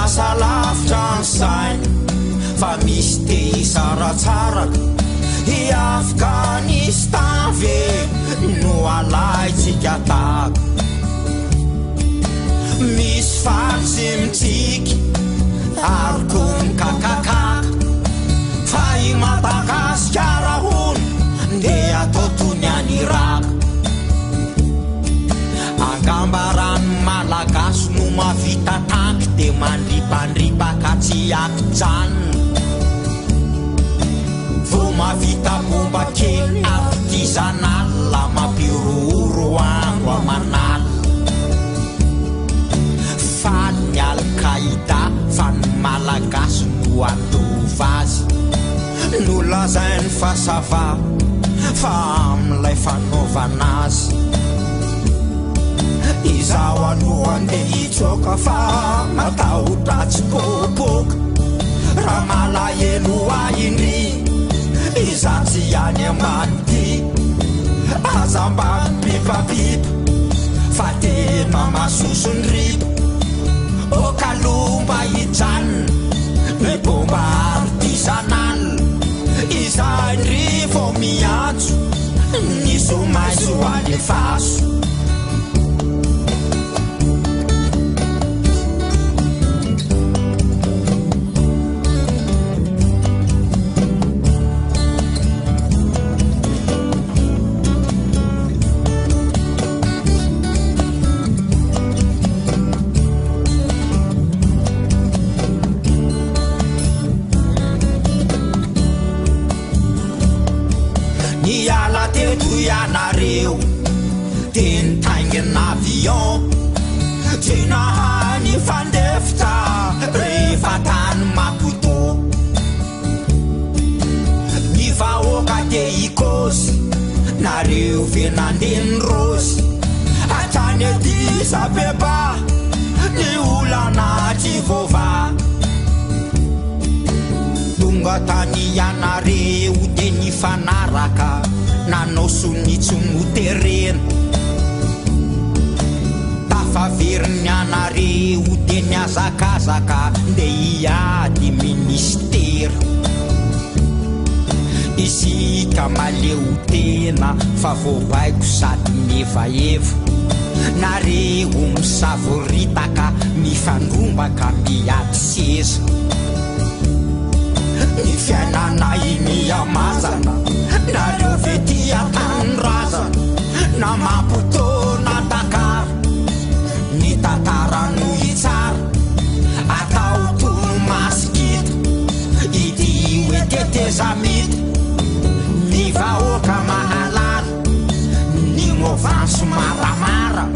Lasa lavitra ny saina fa misy te hisaratsaraka. I Afghanistan ve no alaintsika tahaka? Misy faly sy mitsiky ary koa mikakakaka fa i Madagasikara hono ndeha atao toy ny any Iraka. Angamba raha ny Malagasy no mahavita tanky dia mandripandripaka tsy ankijanona. Vao mahavita bomba kely artisanal mampihorohoro andro aman'alina. Faly ny Al-Qaïda fa ny Malagasy no handova azy. Nolazainy fa ça va fa amin'ilay fanaovana azy. Izaho aloha andeha hitsoaka fa matahotra tsy popoka. Raha malahelo ahy ndry izaho tsy any ambany-ity. Aza mba mipipapipa fa tena masoso ny riba. Ok aloha mba hijanona ny bomba artisanal. Izahay ndry vao miantso ny somaiso alefaso. Niala teto ianareo dia nitaingina avion, tsy nahay nifandefitra rehefa tany Maputo. Ny vahoaka te hikôzy, nareo ve nandeha nirôzy hatrany Addis Abeba, ny olana tsy voavaha. Tonga tany ianareo dia nifanaraka, nanao sonia tsy noterena. Tafaverina ianareo dia nihazakazaka ndeha hiady ministera. Isika mahaleo tena fa voabaiko sady mievaeva. Nareo misavoritaka mifandrombaka miady seza. Ny fiainanay mihamazana, nareo ve tia tanindrazana? Na Maputo na Dakar, ny tantara no hitsara. Atao toy ny masikita, ity hoe tetezamita. Ny vahoaka mahalala, ny movansy maramara.